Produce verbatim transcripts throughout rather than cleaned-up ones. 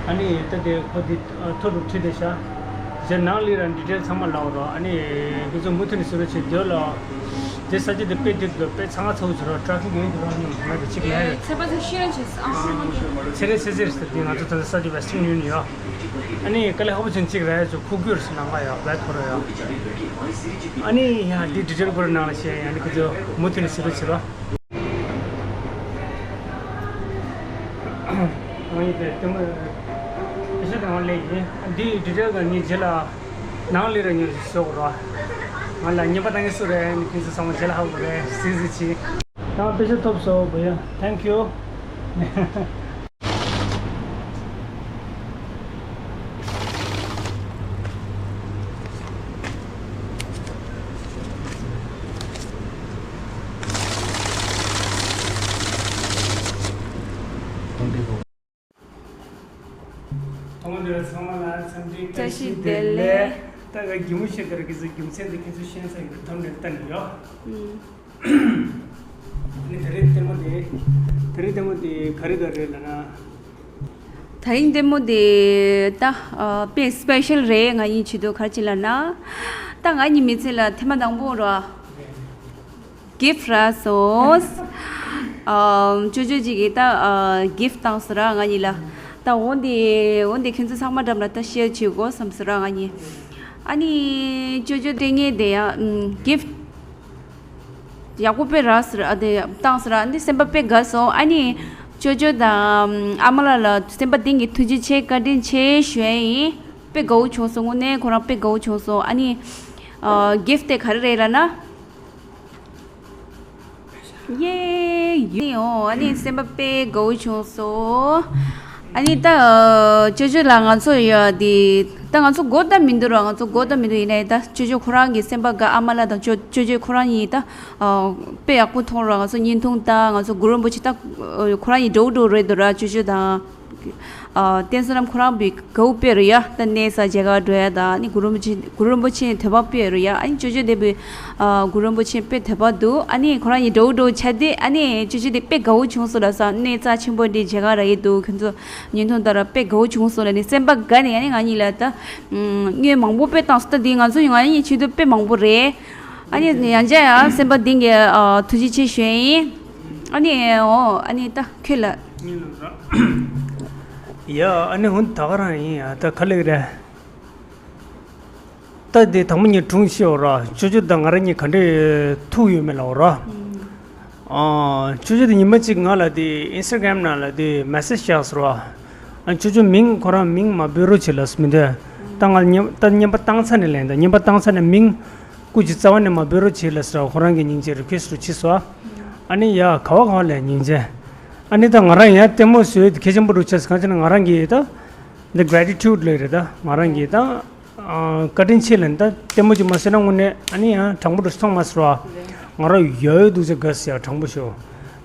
ཨ་ནི་ད་དེ་ཁོ་དེ་ཨ་ཐོ་རུ་ཁྲིད་དེ་ཤག་རྗེས་ནང་ལ་རང་ཌི་ཊེལ་ཚང་མ་ལབ་རོགས། ཨ་ནི་ཁྱེད་ཚོ་མུ་མཐུད་ནས་གཟིགས་རོགས་བྱེད། དེ་ལ་དེ་ས་ཆ་དེ་དཔེ་སྡུག་གི། དཔེ་ཚང་ང་ཚ་བོ་བྱེད་རོགས། ཊེ་ཕིག་ཡོད་དུ་རོགས་ཉུང་ང་དེ་གཅིག་ལ་ཡོད། ཚེ་པ་ཚོ་ཤེས་ར་བྱེད་ཨ་ཚེ་རིང་ཚེ་རིང་ཟེར་དེ་ང་ཚོ་ད་ལྟ་ས་ཆ་Western Union ཡོད། ཨ་ནི་དཀའ་ལས་ཁག་པོ་ཅན་གཅིག་ར་ཡ་ཚོ་ཁུག་གུར་སུ་ནང་པ་ཡོད། བེད་ཐོ་རོ་ཡོད། ཨ་ནི་ཡང་དེ་ཌི་ཊེལ་སྐོར་ནང་ལ་བཤད། ཡང་ནི་ཁྱེད་ཚོ་མུ་མཐུད་ནས་གཟིགས་རོགས་བྱེད་རོགས། ང་ཡི་དེ་ལྟད་མོ་དཔེ་ཆ་དང་ལས་ཡིན། འདི་ཌི་ཊེལ་ག་ངས་རྗེས་ལ་ནང་ལས་ར་ཉོ་ཞིག་བཟོ་དགོས་ར། ང་ལ་ཉན་པ་བཏང་གི་སུ་རེད། ཁྱེད་ཚོ་ཚང་མ་རྗེས་ལ་ཧ་གོ་རེད། གཟིགས་གཟིགས་བྱེད། ད་དཔེ་ཆ་ཐོབ་སོང་བུ་ཡ། Thank you། ཐོག་མ་དེར་ཚང་མ་ལ་འཚམས་འདྲི་བཀྲ་ཤིས་བདེ་ལེགས། ད་ག་གི་མུ་ཤེས་དར་གི་ཟི་རྒྱུ་མཚན་དེ་ཁྱེད་ཚོ་ཤེས་ས་ཡིན་པའི་དོན་ནས་བལྟ་ནི་ཡོད། ཨུམ། ནི་དེ་རིང་ལྟད་མོ་དེ། དེ་རིང་ལྟད་མོ་དེ་ག་རེ་ག་རེ་ལབ་ན། དེ་རིང་ལྟད་མོ་དེ་ད་ཨ་དཔེ་སི་པེ་ཤལ་རེད། ང་གཉིས་ཆེད་དུ་ག་རེ་བྱེད་ལབ་ན། ད་ང་གཉིས་མི་ཚེ་ལ་ཐེངས་མ་དང་པོ་ར། གིཕ་རག་སོང་། ཨ་ཅོ་ཅོ་ཅིག་གིས་ད་ཨ་གིཕ་བཏང་སོང་ར་ང་གཉིས་ལ། ད་འོ་འདི་འོ་འདི་ཁྱེད་ཚོ་ཚང་མ་འགྲམ་ལ་ད་ཤེར་བྱེད་དགོས་བསམ་སོང་ར་ང་གཉིས། ཨ་ནི་ཅོ་ཅོ་སྤྲད་མཁན་དེ་ཡང་གིཕ་ཡག་པོ་དཔེ་རག་སོང་ར། ཨ་དེ་བཏང་སོང་ར། ཨ་ནི་སེམས་པ་དཔེ་དགའ་སོང་། ཨ་ནི་ཅོ་ཅོ་དང་ཨ་མ་ལགས་ལ་སེམས་པ་གཏིང་གི་ཐུགས་རྗེ་ཆེ་བཀའ་དྲིན་ཆེ་ཞུ་ཡ་ཡིན། དཔེ་དགའ་བོ་བྱུང་སོང་། དངོས་གནས་ཁོ་རང་དཔེ་དགའ་བོ་བྱུང་སོང་། ཨ་ནི་ཨ་གིཕ་དེ་ག་རེ་རེད་ལབ་ན། ཡེ་ཡེ། ཨོ་ཨ་ནི་སེམས་པ་དཔེ་དགའ་བོ་བྱུང་སོང་། ཨ་ནི་ད་ཅོ་ཅོ་ལ་ང་ཚོ་ཡ་དེ་ད་ང་ཚོ་སྒོ་བརྡ་མི་འདུག་ར། ང་ཚོ་སྒོ་བརྡ་མི་འདུག་ཡིན་ནའི་ད་ཅོ་ཅོ་ཁོ་རང་གི་སེམས་པ་དགའ། ཨ་མ་ལགས་དང་ཅོ་ཅོ་ཅོ་ཁོ་རང་གཉིས་ད་ཨ་དཔེ་ཡག་པོ་མཐོང་ར། ང་ཚོ་བརྙན་ཐུང་ད་ང་ཚོ་གུ་རུ་རིན་པོ་ཆེ་ད་ཁོ་རང་གཉིས་འདྲ་བོ་འདྲ་བོ་རེད་འདུག་ར། ཅོ་ཅོ་དང་། ཨ་བསྟན་བསོད་ནམས་ཁོ་རང་བི་དགའ་བོ་དཔེ་རེད་ཡ། ད་གནས་ས་མཇལ་ཁ་འགྲོ་ཡ་ད་ནི་གུ་རུ་རིན་པོ་ཆེ་གུ་རུ་རིན་པོ་ཆེ་ནས་དད་པ་དཔེ་རེད་ཡ། ཨ་ནི་ཅོ་ཅོ་དེ་བི་ཨ་གུ་རུ་རིན་པོ་ཆེ་དཔེ་དད་པ་འདུག་ཨ་ནི་ཁོ་རང་གཉིས་འདྲ་བོ་འདྲ་བོ་ཆགས་དེ། ཨ་ནི་ཅོ་ཅོ་དེ་དཔེ་དགའ་བོ་བྱུང་སོང་ལབ་སོང་། གནས་རྩ་ཆེན་པོ་འདི་མཇལ་ཁ་རག་གི་འདུག་ཁྱོད་ཚོ་བརྙན་ཐུང་ལྟ་ར་དཔེ་དགའ་བོ་བྱུང་སོང་ལབ་ནས་སེམས་པ་དགའ་ནས། ཨ་ནི་ང་གཉིས་ལ་ད་དངུལ་མང་པོ་དཔེ་བཏང་སོང་། ད་འདི་ང་ཚོ་ང་གཉིས་ཆེད་དུ་དཔེ་མང་པོ་རེད། ཨ་ནི་ཡང་བསྐྱར་ཡང་སེམས་པ་གཏིང་གི་ཨ་ཐུགས་རྗེ་ཆེ་ཞུ་ཡ་ཡིན། ཨ་ནི་ཨོ་ཨ་ནི་ད་ཁྱོད་ལ། ཡ་ཨ་ནི་འོ་ད་ག་རང་ཡིན་ཡ། ད་ག་ལེགས་རེད། ད་དེ་དང་པོ་ངས་སྒྲུང་ཤེས་འོ་ར། ཅོ་ཅོ་དང་ང་རང་གཉིས་ག་འདྲས་ཐུག་ཡོད་མེད་ལ་འོ་ར། ཨ་ཅོ་ཅོ་དེ་ཉི་མ་གཅིག་ང་ལ་དེ་ཨིན་སི་ཊ་གྷ་རམ་ནང་ལ་དེ་མེ་སེཇ་བཞག་ཟེར་བ། ཨ་ཅོ་ཅོ་མིང་ཁོ་རང་མིང་མ་འབོད་རོགས་བྱེད་ལབ་མི་འདུག་ད་ང་ལ་ཉམས་ད་བརྙན་པ་བཏང་ཚར་ནས་ལན། ད་བརྙན་པ་བཏང་ཚར་ནས་མིང་སྐུ་མཁྱེན་རྩ་བ་ནས་མ་འབོད་རོགས་བྱེད་ལབ་ཟེར་བ། ཁོ་རང་གི་སྙིང་རྗེ་རི་ཁུ་ཨེ་སི་ཊི་རུ་བྱས་སོང་། ཨ་ནི་ཡ་ག་བ་ག་བ་ལས་སྙིང་རྗེ། ཨ་ནི་ད་ང་རང་ཡ་ལྟད་མོ་བཟོས་གལ་ཆེན་པོ་རུ་ཆགས་སོང་། གང་ཅི་ན་ང་རང་གི་ད་འདི་གྷི་རེ་ཊི་ཊུཌ་ལབ་རེད། ད་ང་རང་གི་ད་ཨ་བཀའ་དྲིན་ཆེ་ལབ་ནས། ད་ལྟད་མོ་ཅིག་མ་བཟོས་ན་དངོས་གནས་ཨ་ནི་ཡང་དྲང་པོ་རུ་མཐོང་མ་ཟེར་བ། ང་རང་ཡ་ཡོད་འདུག་ཟེར་དགའ་ཟེར་ཡ་དྲང་པོ་ཤོད།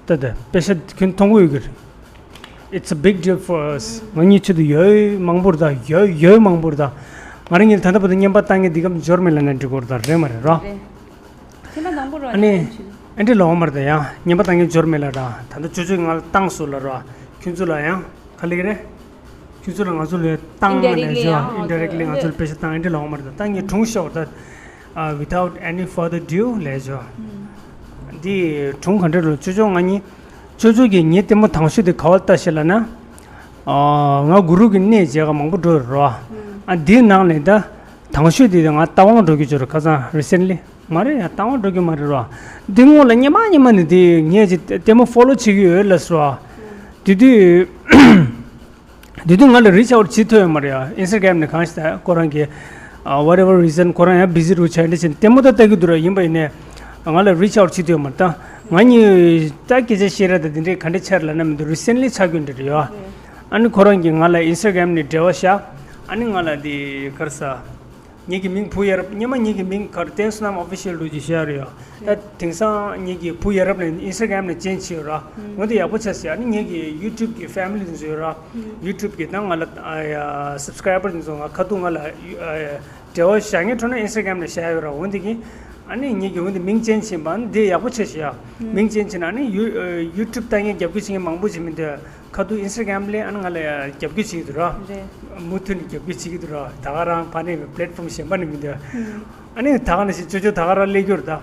ད་ད་དཔེ་ཆ་ཁྱོད་མཐོང་གི་ཡོད་གི་རེད། It's a big deal for us. ང་གཉིས་ཆེད་དུ་ཡོད་མང་པོ་རེད། ད་ཡོད་ཡོད་མང་པོ་རེད། ད་ང་རང་གཉིས་ད་ལྟ་བར་དུ་བརྙན་པ་བཏང་མཁན་འདི་གམ་འབྱོར་མེད་ལབ་ན་འགྲིག་གི་རེད། ད་རེད་མ་རེད་རོ། རེད། ཁྱེད་རང་དང་པོ་རོ། ཨ་ནི་ཨེ་འདྲ་ལབ་པ་མ་རེད། ད་ཡང་བརྙན་པ་བཏང་མཁན་འབྱོར་མེད་ལབ་ར། ད་ལྟ་ཅོ་ཅོ་ང་ལ་བཏང་སོང་ལབ་ར། ཁྱོད་ཚོ་ལ་ཡང་ག་ལེགས་རེད། ཁྱོད་ཚོ་ལ་ང་ཚོ་ལ་བཏང་ལབ་Indirectly ཞོ། ཡང་ཨིན་ཌི་རེག་ཊི་ལི་ང་ཚོ་ལ་དཔེ་ཆ་བཏང་། ཨེ་འདྲ་ལབ་པ་མ་རེད། ད་ད་ངས་སྒྲུང་ཤོག་ད། ཨ་without any further ado ལབ་ཞོ། འདི་སྒྲུང་ག་འདྲ་རེད། ཅོ་ཅོ་ང་གཉིས་ཅོ་ཅོ་གིས་ངའི་ལྟད་མོ་དང་ཤོས་དེ་ག་བ་ལྟ་ཤེས་ལབ་ན། ཨ་ང་གུ་རུ་གི་གནས་མཇལ་ཁ་མང་པོ་འགྲོ་ཡོད་རེད་བ། ཨ་འདིའི་ནང་ནས་ད་དང་ཤོས་དེ་ང་རྟ་དབང་འགྲོ་གི་ཅོ་རེད། ཁ་སང་རི་སེན་ལི་མ་རེད་ཡ། རྟ་དབང་འགྲོ་གི་མ་རེད་རོ། འདི་སྔོན་ལ་སྔོན་མ་སྔོན་མ་ནས་དེ་ངས་ཅིག་ལྟད་མོ་ཕོ་ལོ་བྱེད་ཀྱི་ཡོད་ལབ་སོང་བ། དེ་དུས་དེ་དུས་ང་ལ་རི་ཆི་ཨའུ་ཊི་བྱེད་ཐུབ་ཡོད་མ་རེད་ཡ། ཨིན་སི་ཊ་གྷ་རམ་ནས་གང་ཞིག་ད་ཁོ་རང་གི་ཨ་whatever reason ཁོ་རང་ཡང་བི་ཟི་རུ་ཆགས་འདྲ་བྱས་ནས་ལྟད་མོ་ད་ལྟ་གི་འདུག་ར། ཡིན་པ་ཡིན་ནས་ང་ལ་རི་ཆི་ཨའུ་ཊི་བྱེད་ཐུབ་ཡོད་མ་རེད། ད་ང་གཉིས་ད་སྐད་ཆ་བཤད་ར་ད་དེ་འདྲའི་ག་འདྲ་ཆགས་ལབ་ན་མི་འདུག་རི་སེན་ལི་ཆགས་རྒྱུ་འདྲ་རེད་ཡ། ཨ་ནི་ཁོ་རང་གིས་ང་ལ་ཨིན་སི་ཊ་གྷ་རམ་ནས་འབྲེལ་བ་བཞག་ཨ་ནི་ང་ལ་དེ་ག་རེ་ཟ། ངེད་ཀྱི་མིང་བུ་ཡ་རབས། སྔོན་མ་ངེད་ཀྱི་མིང་ག་རེ། བསྟན་བསོད་ནམས་ཨོ་ཕི་ཤལ་འདྲ་ཅིག་བཞག་རེད་ཡ། ད་དེང་སང་ངེད་ཀྱི་བུ་ཡ་རབས་ནས་ཨིན་སི་ཊ་གྷ་རམ་ནས་ཅེན་ཇི་བྱས་ཡོད་ར། འོ་དེ་ཡག་པོ་ཆགས་ཤག་ཨ་ནི་ངེད་ཀྱི་ཡུ་ཊུབ་ཀྱི་ཕེ་མི་ལི་དེ་ཚོ་ཡོད་ར། ཡུ་ཊུབ་ཀྱི་ད་ང་ལ་ཨ་ཡ་སབ་སི་ཀ་རའི་བར་དེ་ཚོ་ང་ཁ་ཐུག་ང་ལ་ཨ་ཡ་འབྲེལ་བ་བཞག་མཁན་ཁྲོད་ནས་ཨིན་སི་ཊ་གྷ་རམ་ནས་བཞག་ཡོད་ར། འོ་དེ་གི་ཨ་ནི་ངེད་ཀྱི་འོ་དེ་མིང་ཅེན་ཇི་བྱས་པ་ཨ་ནི་དེ་ཡག་པོ་ཆགས་ཤག་ཡ། མིང་ཅེན་ཇི་བྱས་ན་ཨ་ནི་ཡུ་ཡུ་ཊུབ་ལྟ་མཁན་རྒྱབ་སྐྱོར་བྱེད་མཁན་མང་པོ་ཅིག་མི་འདུག་ཁ་ཐུག་ཨིན་སི་ཊ་གྷ་རམ་ལས་ཨ་ནི་ང་ལ་རྒྱབ་སྐྱོར་བྱེད་ཀྱི་འདུག་ར། རེད། མུ་མཐུད་ནས་རྒྱབ་སྐྱོར་བྱེད་ཀྱི་འདུག་ར། ད་ག་རང་ཕ་ནས་པི་ལེ་ཊི་ཕོམ་གཞན་པ་ནས་མི་འདུག་ཨ་ནི་ད་ག་ནང་བཞིན་ཅོ་ཅོ་ད་ག་རང་སླེབས་རྒྱུ་རེད་ད།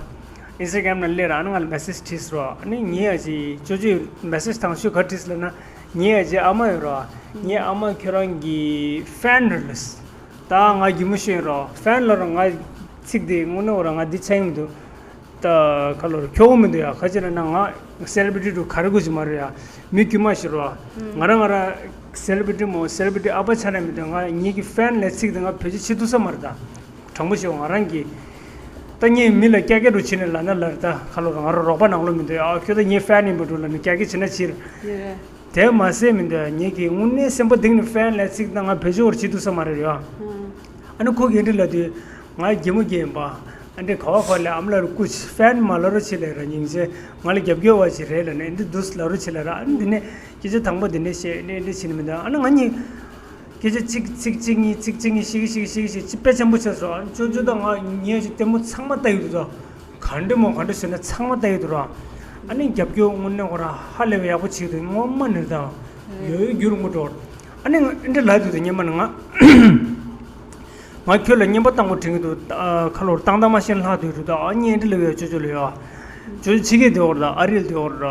ཨིན་སི་ཊ་གྷ་རམ་ནང་སླེབས་ར། ཨ་ནི་ང་ལ་མེ་སེ་ཇི་བྲིས་ར། ཨ་ནི་ངའི་ཨ་ཅེ་ཅོ་ཅོས་མེ་སེ་ཇི་དང་ཤོས་ག་བྲིས་ལབ་ན། ངའི་ཨ་ཅེ་ཨ་མ་ཡོད་ར། ངའི་ཨ་མ་ཁྱོད་རང་གི་ཕེན་རེད་ལབ། ད་ང་གད་མོ་ཤོར་ར། ཕེན་ལབ་ར་ང་ཚིག་དེ་དངོས་གནས་ར་ང་འདི་ཆགས་ཀྱི་མི་འདུག་ད་ཁ་ལོར་ཁྱོ་གོ་མི་འདུག་ཡ། ཁ་ཅིག་ལ་ན་ང་སེ་ལེ་བྷི་རི་ཊི་རུ་ག་རེ་དགོས་ཀྱི་མ་རེད་ཡ། མི་དཀྱུས་མ་ཞིག་རེད་བ། ང་རང་ང་རང་སེ་ལེ་བྷི་རི་ཊི་མོ་སེ་ལེ་བྷི་རི་ཊི་ཨ་ཕ་ཆགས་ནས་མི་འདུག་ང་ངེད་ཀྱི་ཕེན་ལས་ཚིག་དེ་ང་བེད་སྤྱོད་བྱེད་ཐུབ་ས་མ་རེད་ད། དྲང་པོ་ཞུ་ང་རང་གི་ད་ངས་མི་ལ་ཀྱག་ཀྱག་རུ་བྱེད་ནས་ལབ་ན་ལབ་རེད་ད། ཁ་ལོར་ང་རང་རོགས་པ་ནང་ལོགས་མི་འདུག་ཡ། ཁྱོད་ད་ངའི་ཕེན་ཡིན་པ་འདྲ་ལབ་ནས་ཀྱག་ཀྱག་བྱེད་ན་བྱེད། དེ་མ་ཟད་མི་འདུག་ངེད་ཀྱི་དངོས་གནས་སེམས་པ་གཏིང་ནས་ཕེན་ལས་ཚིག་ད་ང་བེད་སྤྱོད་བྱེད་ཐུབ་ས་མ་རེད་ཡ། ཨ་ནི་ཁོ་གིས་འདི་ལབ་དུས་ང་གད་མོ་བགད་ཡིན་པ། ཨ་འདྲེ་ག་བ་ག་ལས་ཨམ་ལ་རུ་ཀུ་ཆི་ཕེན་མ་ལ་རུ་ཆི་ལས་ར་སྙིང་རྗེ། ང་ལ་རྒྱབ་སྐྱོར་བ་ཞིག་རེད་ལབ་ནས་འདི་འདུག་ལ་རུ་ཆི་ལས་ར། ཨ་ནི་འདི་ནས་སྐད་ཆ་དང་པོ་འདི་ནས་བཤད་ནས་འདི་བྱེད་ནི་མི་འདུག་ཨ་ནི་ང་གཉིས་སྐད་ཆ་གཅིག་ཚིག་གཅིག་གཉིས་ཚིག་གཅིག་གཉིས་ཤིག་ཤིག་ཤིག་ཤིག་ཅི་དཔེ་ཆེན་པོ་ཆགས་སོང་། ཨ་ནི་ཅོ་ཅོ་དང་ང་གཉིས་ཀྱི་ལྟད་མོ་ཚང་མ་ལྟ་ཡི་འདུག་ད། ག་འདྲ་མོ་ག་འདྲ་བཟོས་ན་ཚང་མ་ལྟ་ཡི་འདུག་ར། ཨ་ནི་རྒྱབ་སྐྱོར་དངོས་གནས་ཁོ་ར་ཧ་ལས་པའི་ཡག་པོ་བྱེད་འདུག་ངོ་མ་ནི་ད་ཡོད་ཡོད་རྒྱུ་རུ་མོ་འགྲོ། ཨ་ནི་ང་འདི་ལབ་འདུག་ད་སྔོན་མ་ནི་ང་ང་ཁྱོད་ལ་རྔན་པ་བཏང་དགོས་དྲན་གྱི་འདུག་ཨ་ཁ་ལོར་བཏང་བཏང་མ་ཤེས་ལྷག་འདུག་རུ་ད། ཨ་ནི་ཨེ་འདྲ་ལབ་ཡོད་ཅོ་ཅོ་ལ་ཡོད། ཅོ་ཅོ་ཕྱི་རྒྱལ་དེ་འོར་ད་ཨ་རིར་དེ་འོར་ར།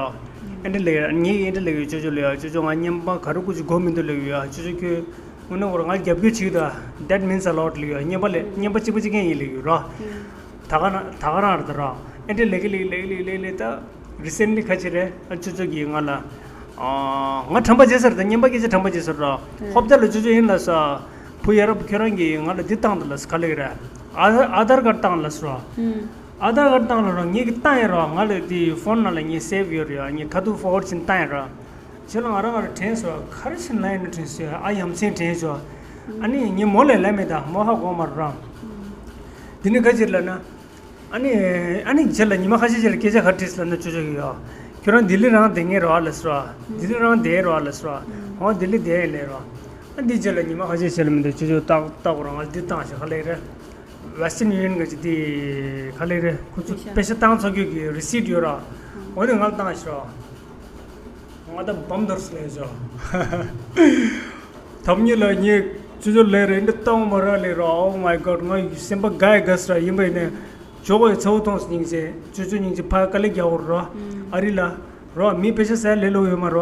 ཨེ་འདྲ་ལབ་ཡོད། ངས་ཨེ་འདྲ་ལབ་ཡོད་ཅོ་ཅོ་ལ་ཡོད། ཅོ་ཅོ་ང་རྔན་པ་ག་རེ་དགོས་ཀྱི་དགོས་མི་འདུག་ལབ་ཡོད། ཅོ་ཅོ་ཁྱོད་དངོས་གནས་ཁོ་ར་ང་རྒྱབ་སྐྱོར་བྱེད་ཀྱི་འདུག That means a lot ལབ་ཡོད། རྔན་པ་ལས་རྔན་པ་གཅིག་པ་གཅིག་རྐྱང་ཡིན་ལབ་ཡོད་ར། ད་ག་ན་ད་ག་རང་རེད་ད་ར། ཨེ་འདྲ་ལབ་ཀྱི་ལབ་ཀྱི་ལབ་ཀྱི་ལབ་ཀྱི་ལབ་ཀྱི་ད། རི་སེན་ལི་ཁ་ཅིག་རེད། ཨ་ཅོ་ཅོ་གིས་ང་ལ། ཨ་ང་དྲན་པ་བརྗེད་ཚར་ད། རྔན་པ་སྐད་ཆ་དྲན་པ་བརྗེད་ཚར་ར། ཧོབ་ཏེ་ལ་ཅོ་ཅོ་ཡིན་ལ་ས། བུ་ཡ་རབས་ཁྱོད་རང་གིས་ང་ལ་འདི་བཏང་འདུག་ལ་ས་ག་ལབ་ཀྱི་རེད། ཨ་ཨ་དྷར་ཀར་བཏང་ལ་ས་ར། ཨ་དྷར་ཀར་བཏང་ལ་ར་ངས་ཀྱིས་བཏང་ཡིན་ར། ང་ལ་དེ་ཕོན་ནང་ལ་ངས་སེབ་ཡོད་རེད་ཡ། ངས་ཁ་ཐུག་ཕོར་ཝཌ་བྱས་ནས་བཏང་ཡིན་ར། རྗེས་ལ་ང་རང་ང་ལ་དྲན་སོང་། ག་རེ་བྱས་ནས་ལབ་ཡིན་ན་དྲན་སོང་། ཨ་ཡ་མཚན་དྲན་བྱུང་། ཨ་ནི་ངས་མོ་ལ་ལབ་མེད་ད། མོ་ཧ་གོ་མ་རེད་ར། འདི་ནི་ག་ཅིག་ལབ་ན། ཨ་ནི་ཨ་ནི་རྗེས་ལ་ཉི་མ་ཁ་ཤས་རྗེས་ལ་སྐད་ཆ་ག་རེ་དྲིས་ལབ་ན་ཅོ་ཅོ་གིས་ཡ། ཁྱོད་རང་ལྡི་ལི་རང་བསྡད་མཁན་རེད་པ་ལབ་སོང་ར། ལྡི་ལི་རང་བསྡད་རེད་པ་ལབ་སོང་ར། འོ་ལྡི་ལི་བསྡད་ཡིན་ལབ་ར། ཨ་འདི་རྗེས་ལ་ཉི་མ་ཁ་ཤས་རྗེས་ལ་མི་འདུག་ཅོ་ཅོ་ཏག་ཏག་རང་ང་འདི་བཏང་ཞིག་ག་ལབ་རེད། Western Union ག་ཅིག་འདི་ག་ལབ་རེད། ཁོ་ཚོ་པེ་ཤ་པེ་ཤ་བཏང་ཚར་རྒྱུ་གི་རི་སིཊ་ཡོད་ར། འོ་དེ་ང་ལ་བཏང་ཞིག་ར། ང་ད་བམ་འདོར་སོང་ལབ་ཞོག་ཐབ་ཉི་ལ་ངས་ཅོ་ཅོ་ལབ་རེད། འདི་བཏང་མ་ར་ལབ་ར། Oh my God ང་སེམས་པ་དགའ་ཡི་དགའ་སོང་ར། ཡིན་པ་ཡིན་ནས་ཇོ་ཁོ་ཡི་ཚ་བོ་མཐོང་སོང་། སྙིང་རྗེ། ཅོ་ཅོ་སྙིང་རྗེ་ཕ་དཀའ་ལས་རྒྱག་འོ་ར། ཨ་རི་ལ་ར་མི་པེ་ཤ་ཟ་ལེ་ལོ་ཡོད་མ་ར།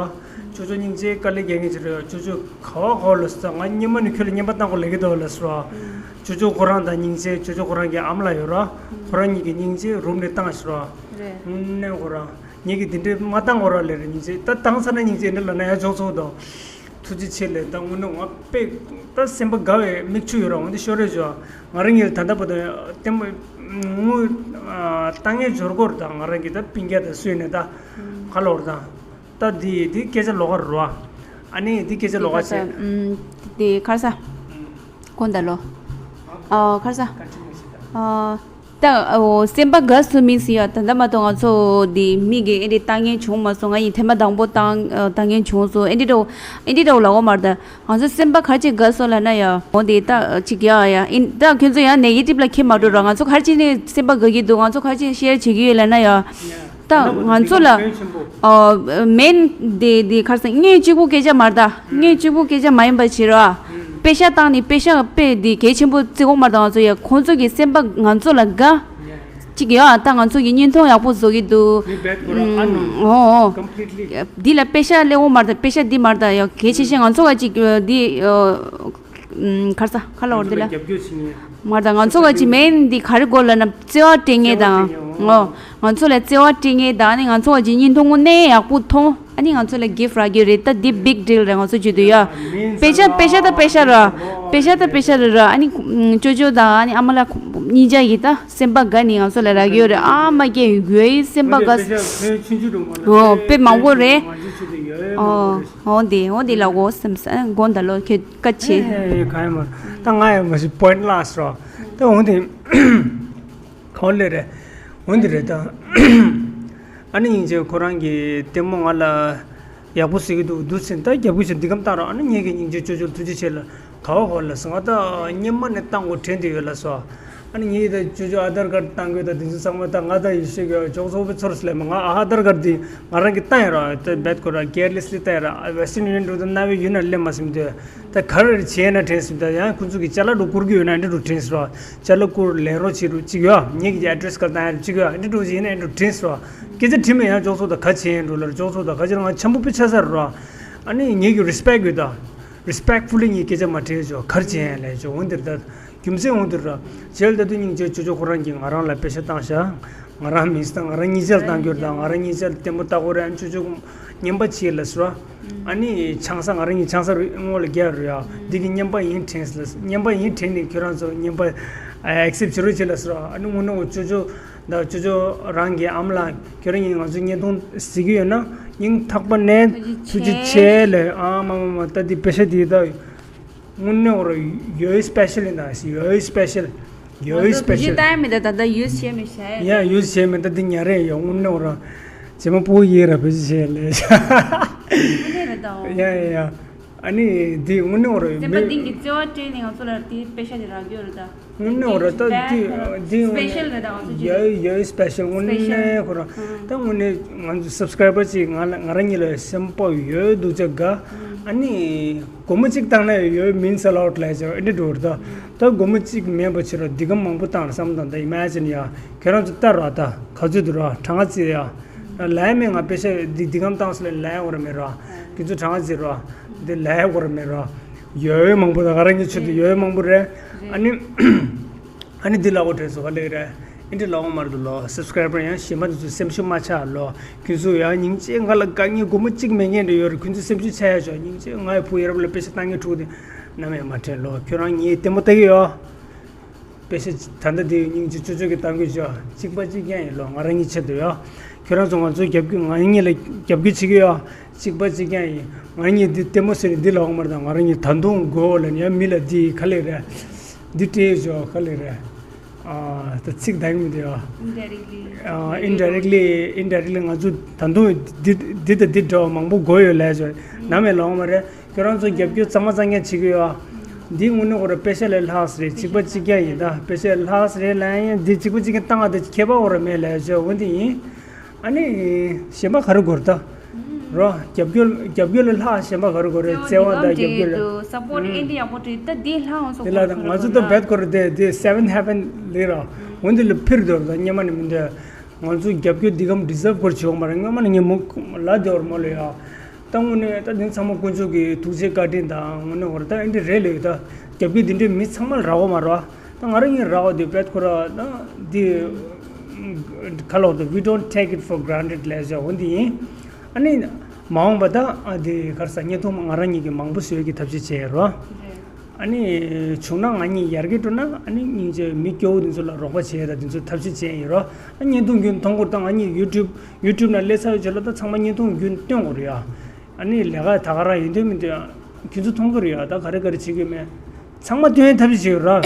ཅོ་ཅོ་སྙིང་རྗེ་དཀའ་ལས་རྒྱག་མཁན་ཅིག་རེད། ཅོ་ཅོ་ག་བ་ག་བ་ལབ་སོང་། ང་སྔོན་མ་ནས་ཁྱོད་ལ་རྔན་པ་བཏང་དགོས་ལབ་ཀྱི་འདུག་ལབ་སོང་ར། ཅོ་ཅོ་ཁོ་རང་དང་སྙིང་རྗེ་ཅོ་ཅོ་ཁོ་རང་གི་ཨ་མ་ལགས་ཡོད་ར། ཁོ་རང་གཉིས་ཀྱིས་སྙིང་རྗེ་རུམ་ནས་བཏང་ཞིག་ར། རེད། ནས་ཁོ་རང་། ངེད་ཀྱིས་འདི་འདྲའི་མ་བཏང་གོ་ར་ལབ་རེད། སྙིང་རྗེ་ད་བཏང་ཚར་ན་སྙིང་རྗེ་འདི་ལབ་ན་ཡང་ཆོག་ཆོག་དང་། ཐུགས་རྗེ་ཆེ་ལབ། ད་དངོས་གནས་ང་དཔེ་ད་སེམས་པ་དགའ་བའི་མིག་ཆུ་ཡོད་ར། འོན་ཏེ་ཤོར་རེ་བྱོས། ང་རང་ཉིད་ད་ལྟ་བར་དུ་ལྟད་མོ་དངུལ་ལྟ་མཁན་འབྱོར་གོ་ར། ད་ང་རང་གིས་ད་སྤུན་ཀྱག་དང་སུས་ནས་ད་ག་ལོར་དང་། ད་འདི་འདི་སྐད་ཆ་ལོགས་ཀ་རེད་ར། ཨ་ནི་འདི་སྐད་ཆ་ལོགས་ཀ་བྱས། འདི་ཁར་ས། དགོངས་དག་ལོ། ཨ་ཁར་ས། ཨ། ད་འོ་སེམས་པ་དགའ་སུ་མིན་སི་ཡ། ད་ལྟ་མ་གཏོགས་ང་ཚོ་འདི་མི་གི་ཨེ་འདྲ་ལྟ་མཁན་བྱུང་མ་སོང་། ང་ཡིན་ཐེངས་མ་དང་པོ་ལྟ་ལྟ་མཁན་བྱུང་སོང་། ཨེ་འདྲ་འདྲ་བོ་ཨེ་འདྲ་འདྲ་བོ་ལ་འོ་མར་ད་ང་ཚོ་སེམས་པ་ག་རེ་བྱས་དགའ་སོང་ལབ་ན་ཡ། འོ་འདི་ད་ཅིག་ཡ་ཡ་ཨིན། ད་ཁྱོད་ཚོ་ཡ་ནེ་གེ་ཊིབ་ལ་འཁྱེར་མ་འགྲོ་ར། ང་ཚོ་ག་རེ་བྱས་ནས་སེམས་པ་དགའ་གི་འདུག་ང་ཚོ་ག་རེ་བྱས་ཤེར་བྱེད་ཀྱི་ཡོད་ལབ་ན་ཡ། ད་ང་ཚོ་ལ་ཨ་མེན་དེ་དེ་ཁར་སང་དངོས་གཅིག་པུ་སྐད་ཆ་མ་རེད་ད། དངོས་གཅིག་པུ་སྐད་ཆ་མ་ཡིན་པ་བྱེད་རོགས། པེ་ཤ་བཏང་ནས་པེ་ཤ་དཔེ་དེ་གལ་ཆེན་པོ་བརྩི་གོ་མ་རེད་ད། ང་ཚོ་ཡ་ཁོང་ཚོ་གི་སེམས་པ་ང་ཚོ་ལ་དགའ་གཅིག་ཡོད་ཨ། ད་ང་ཚོ་གི་བརྙན་ཐུང་ཡག་པོ་བཟོ་གི་འདུག་ཨོ་ཨོ། འདི་ལ་པེ་ཤ་སླེབས་གོ་མ་རེད་ད། པེ་ཤ་འདི་མ་རེད་ད། ཡ་གལ་ཆེ་ཤོས་ང་ཚོ་ག་ཅིག་འདི། ཁར་ས་ཁ་ལ་འོར་དེ་ལ། མར་དང་ང་ཚོ་ག་ཅི་མེན་འདི་ག་རེ་དགོས་ལབ་ན་བརྩེ་བ་སྤྲད་མཁན་དང་། ཨོ། ང་ཚོ་ལ་བརྩེ་བ་སྤྲད་མཁན་དང་། ཨ་ནི་ང་ཚོ་ག་ཅི་བརྙན་ཐུང་དངོས་གནས་ཡག་པོ་མཐོང་། ཨ་ནི་ང་ཚོ་ལ་གིཕ་རག་གི་རེད། ད་འདི་བིག་ཌིལ་རེད། ང་ཚོ་བརྗོད་དུས་ཡ། པེ་ཤ་པེ་ཤ་ད་པེ་ཤ་ར། པེ་ཤ་ད་པེ་ཤ་ར་ར། ཨ་ནི་ཅོ་ཅོ་དང་ཨ་ནི་ཨ་མ་ལགས་གཉིས་ཆ་གི་ད་སེམས་པ་དགའ་ནི་ང་ཚོ་ལ་རག་གི་ཡོད་རེད། ཨ་མ་སྐྱེ་ཡོད་སེམས་པ་དགའ། ཨོ་དཔེ་མང་པོ་རེད། ཨོ། འོ་འདི་འོ་འདི་ལ་འོ་སེམས་ས་དགོངས་དག་ལོ། ཁྱོད་བཀའ་ཆེ། ཨེ་གང་ཡང་མ་རེད། ད་ང་ཡང་མ་ཤི་པོ་ཡིན་ཊི་ལོ་སི་རོ། ད་འོ་འདི་གང་ལས་རེད། འོ་འདི་རེད་ད། ཨ་ནི་སྙིང་རྗེ་ཁོ་རང་གི་ལྟད་མོ་ང་ལ་ཡག་པོ་གཟིགས་ཀྱི་འདུག་འདུག་ཟེར། ད་རྒྱབ་ཀྱི་ཞིག་འདི་གམ་བཏང་རོགས། ཨ་ནི་ངེད་ཀྱི་སྙིང་རྗེ་ཅོ་ཅོ་ཐུགས་རྗེ་ཆེ་ལ་ག་བ་ག་བ་ལ་ཟེར། ང་ད་སྔོན་མ་ནས་བཏང་དགོས་དྲན་དུ་ཡོད་ལ་སོ། ཨ་ནི་ངས་ད་ཅོ་ཅོ་ཨ་དར་ཀར་བཏང་དགོས་ད་དེ་ཚོ་ཚང་མ་ད་ང་ད་ཡེ་ཤེས་གི་ཅོག་ཚོགས་པའི་ཚོར་སླེབས་མ་ང་ཨ་དར་ཀར་དེ་ང་རང་གི་བཏང་ཡ་ར་ད་རྦད་ཁོ་ར་ཀེར་ལེ་སི་ལི་བཏང་ཡ་ར་ཨ་Western Union འགྲོ་ད་རྣ་བའི་ཡུལ་ན་སླེབས་མ་སེམས་དུས་ད་ག་རེ་བྱས་ན་དྲན་སེམས་ད་ཡང་ཁོ་ཚོ་གི་ཅ་ལག་འགྲོ་བསྐུར་གི་ཡོད་ན་འདི་འགྲོ་དྲན་སེམས་ར་ཅ་ལག་བསྐུར་ལེན་རོགས་བྱེད་རོགས་གཅིག་ཡོད་ངེད་ཀྱི་ཨེ་ཌི་རེ་སི་ག་བཏང་ཡ་ར་གཅིག་ཡོད་འདི་འགྲོ་བྱེད་ཡིན་ན་འདི་འགྲོ་དྲན་སེམས་ར་སྐད་ཆ་དྲིས་མེད་ཡང་ཅོག་ཚོགས་ད་ག་བྱས་ཡིན་འགྲོ་ལ་ཅོག་ཚོགས་ད་ག་བྱས་ན་ང་འཆམ་པོ་དཔེ་ཆ་ས་ར་ཨ་ནི་ངེད་ཀྱི་རེ་སི་པེག་ཡོད་ད། རེ་སི་པེག་ཕུ་ལི་ངས་སྐད་ཆ་མ་དྲིས་ཆོག་གར་བྱེད་ཡང་ལས་ཆོག་འོན་ཏེར་ད་རྒྱུ་མཚན་འོན་ཏེར་ར་རྗེས་ལ་ད་དུས་སྙིང་རྗེ་ཅོ་ཅོ་ཁོ་རང་གིས་ང་རང་ལ་པེ་ཤ་བཏང་ཤག་ང་རང་མིས་དང་ང་རང་གཉིས་ཆར་བཏང་རྒྱུར་དང་ང་རང་གཉིས་ཆར་ལྟད་མོ་ལྟ་གོ་རེད་ཨ་ཅོ་ཅོ་ངན་པ་བྱེད་ལ་སོ་ཨ་ནི་ཆང་ས་ང་རང་གཉིས་ཆང་ས་རུ་སྔོན་ལ་རྒྱག་རུ་ཡ་འདི་གི་ངན་པ་ཡིན་དྲན་ལ་ངན་པ་ཡིན་དྲན་ནས་ཁྱོད་རང་ཚོ་ངན་པ་ཨེག་སེབ་བྱེད་རོགས་བྱེད་ལ་སོ་ཨ་ནི་དངོས་གནས་འོ་ཅོ་ཅོ། ད་ཅོ་ཅོ་རང་གི་ཨམ་ལགས་ཁྱོད་རང་གིས་ང་ཚོ་བརྙན་ཐུང་གཟིགས་ཀྱི་ཡོད་ན་སྙིང་ཐག་པ་ནས་ཐུགས་རྗེ་ཆེ་ལས་ཨ་མ་མ་མ་ད་འདི་པེ་ཤ་འདི་ད་དངོས་གནས་འོ་ར་ཡོའི་སི་པེ་ཤལ་ཡིན་ད་ཡོའི་སི་པེ་ཤལ་ཡོའི་སི་པེ་ཤལ་ད་མི་ད་ད་ད་ཡོའི་བྱས་མི་ཤ་ཡ་ཡོའི་བྱས་མི་ད་འདི་ཉ་རེ་ཡོ་དངོས་གནས་འོ་ར་བྱེ་མ་པོ་ཡེ་ར་བེ་ཅི་བྱས་ལས་ཡ་ཡ་ཡ་ཨ་ནི་འདི་དངོས་གནས་འོ་ར་ཡོ་མི་ཏིང་གི་བརྩེ་བ་སྤྲད་ནས་ང་ཚོ་ལ་དེ་པེ་ཤ་དེ་རག་གི་ཡོད་རེད་ད། དངོས་གནས་འོ་ར་ད་འདི་འདི་སི་པེ་ཤལ་རེད་ད་ང་ཚོ་ཅིག་ཡ་ཡ་སི་པེ་ཤལ་དངོས་གནས་ཁོ་ར་ད་དངོས་གནས་ང་ཚོ་སབ་སི་ཀ་རའི་བར་ཅིག་ང་ལ་ང་རང་ཉིད་ལ་སེམས་པ་ཡོད་འདུག་ཅག་ག་ཨ་ནི་སྒོར་མོ་གཅིག་བཏང་ན་ཡོད་མིན་སེལ་ཨའུ་ཊི་ལ་ཅག་ཨེ་འདྲ་འགྲོ་རེད་ད་ད་སྒོར་མོ་གཅིག་མེད་པ་ཕྱིར་ར་འདི་ག་མང་པོ་བཏང་ར་བསམ་བཏང་ད་ཨི་མེ་ཇིན་ཡ་ཁྱོད་རང་ཚོ་ལྟ་ར་ད་ག་ཚོད་འདུག་ར་གྲངས་ཀ་རྩིས་ཡ་ལ་ཡ་མེད་ང་པེ་ཤ་འདི་འདི་ག་བཏང་སོང་ལ་ལ་ཡ་འོ་ར་མེད་ར་ཁྱོད་ཚོ་གྲངས་ཀ་རྩིས་ར་འདི་ལ་ཡ་འོ་ར་མེད་ར། ཡོད་མང་པོ་དང་ང་རང་གི་ཆེད་དུ་ཡོད་མང་པོ་རེད། ཨ་ནི་ཨ་ནི་འདི་ལ་འོ་དྲན་སོ་ག་ལེ་རེད། ཨིན་འདྲི་ལ་འོ་མར་དུ་ལོ་སབ་སི་ཀ་རའི་བར་ཡང་གཞན་པ་དེ་ཚོ་སེམས་ཤུགས་མ་ཆག་ལོ། ཁྱོད་ཚོ་ཡང་སྙིང་རྗེ་ང་ལ་དཀའ་ངལ་སྒོར་མོ་གཅིག་མེད་མཁན་འདྲ་ཡོད་རེད། ཁྱོད་ཚོ་སེམས་ཤུགས་ཆག་ཡ་ཆོག་སྙིང་རྗེ་ང་ཡི་བུ་ཡ་རབས་ལ་པེ་ཤ་བཏང་མཁན་ཕྲུ་གུ་དེ་ནམ་ཡང་མ་དྲན་ལོ། ཁྱོད་རང་ངའི་ལྟད་མོ་ལྟ་གི་ཡོད། པེ་ཤ་ད་ལྟ་དེ་སྙིང་རྗེ་ཅོ་ཅོ་གི་གཏང་དགོས་ཅོ་གཅིག་པ་གཅིག་རྐྱང་ཡིན་ལོ། ང་རང་གཉིས་ཆེད་དུ་ཡོད། ཁྱོད་རང་ཚོ་ང་ཚོ་རྒྱབ་སྐྱོར་ང་གཉིས་ལ་རྒྱབ་སྐྱོར་བྱེད་ཀྱི་ཡོད། གཅིག་པ་གཅིག་རྐྱང་ཡིན། ང་གཉིས་འདི་ལྟད་མོ་ཟེར་ནས་འདི་ལ་འོང་མར་དང་ང་རང་གཉིས་ད་དུང་དགོས་ལ་ཡང་མི་ལ་འདི་ག་ལེ་རེད། འདི་སྤྲད་ཆོག་ག་ལེ་རེད། ཨ་ད་ཚིག་ད་གི་མི་འདུག་ཨ། Indirectly. ཨ་ཨིན་ཌའི་རེག་ལི་ཨིན་ཌའི་རེག་ལི་ང་ཚོ་ད་དུང་འདི་འདི་དང་འདི་འདྲ་བ་མང་པོ་དགོས་ཡོད་ལས་ཆོག་ནམ་ཡང་ལ་འོང་མ་རེད། ཁྱོད་རང་ཚོ་རྒྱབ་སྐྱོར་གཙང་མ་གཙང་རྐྱང་བྱེད་ཀྱི་ཡོད། འདི་དངོས་གནས་ཁོ་རང་པེ་ཤ་ལས་ལྷག་ས་རེད། གཅིག་པ་གཅིག་རྐྱང་ཡིན་ད། པེ་ཤ་ལྷག་ས་རེད་ལ་ཡང་འདི་གཅིག་པ་གཅིག་རྐྱང་བཏང་བ་དེ་ཁྱད་པར་ཁོ་རང་མེད་ལས་བྱས་འོ་འདི་ཡིན། ཨ་ནི་གཞན་པ་ག་རེ་དགོས་རེད་ད། རོ་རྒྱབ་སྐྱོར་རྒྱབ་སྐྱོར་ལས་ལྷག་གཞན་པ་ག་རེ་དགོས་རེད། བརྩེ་བ་དང་རྒྱབ་སྐྱོར་ལ་སབ་པོར་ཊི་ཨེ་འདྲ་ཡག་པོ་བྱེད་ད་འདི་ལྷག་འོང་སོགས་དེ་ལ་ང་ཚོ་ད་རྦད་ཁོ་རང་དེ་དེ་སེ་ཝན་ཧེ་ཝན་ལས་ར་འོ་འདི་ལ་ཕིར་དོར་ད་སྙེ་མ་ནི་མི་འདོད། ང་ཚོ་རྒྱབ་སྐྱོར་འདི་གམ་ཌི་ཛརབ་ཁོར་བྱེད་འོང་མ་རེད། སྔོན་མ་ནས་ངས་མོ་ལ་དེ་བར་མོ་ལ་ཡ། ད་དངོས་གནས་ད་དེ་ཚང་མ་དཀོན་མཆོག་གི་ཐུགས་རྗེ་བཀའ་དྲིན་དང་དངོས་གནས་འོར་ད་ཨེ་འདྲ་རེད་ལོས་ད་རྒྱབ་སྐྱོར་འདི་འདྲའི་མི་ཚང་མ་ལ་རག་འོ་མ་རོ། ད་ང་རང་ངས་རག་འོ་དེ་བེད་ཁོ་ར་ད་འདི་ཁ་ལོག་ད་we don't take it for granted ལས་བྱ་འོ་འདི་ཡིན། ཨ་ནི་མ་འོངས་པ་ད་ཨ་འདི་གར་ས་བརྙན་ཐུང་ང་རང་ཉིད་ཀྱི་མང་པོ་བཟོས་ཀྱི་ཐབས་ཤེས་བྱས་རོ། ཨ་ནི་བྱུང་ན་ང་གཉིས་ཡར་རྒྱས་འགྲོ་ན་ཨ་ནི་སྙིང་རྗེ་མི་སྐྱོ་བོ་འདི་ཚོ་ལ་རོགས་པ་བྱེད་ཡ་ད་འདི་ཚོ་ཐབས་ཤེས་བྱས་ཡིན་རོ། ཨ་བརྙན་ཐུང་རྒྱུན་མཐོང་སྐོར་དང་ང་གཉིས་ཡུ་ཊུབ་ཡུ་ཊུབ་ནང་སླེབས་ཚར་བའི་རྗེས་ལ་ད་ཚང་མ་བརྙན་ཐུང་རྒྱུན་སྟོན་དགོས་རེད་ཡ། ཨ་ནི་ལས་ཀ་ད་ག་རང་ཡིན་དོན་མིན་དོན་ཁྱོད་ཚོ་མཐོང་གི་རེད་ཡ། ད་ག་རེ་ག་རེ་བྱེད་ཀྱི་ཡོད་མེད་ཚང་མ་སྟོན་ཡའི་ཐབས་ཤེས་བྱེད་ཡོད་ར།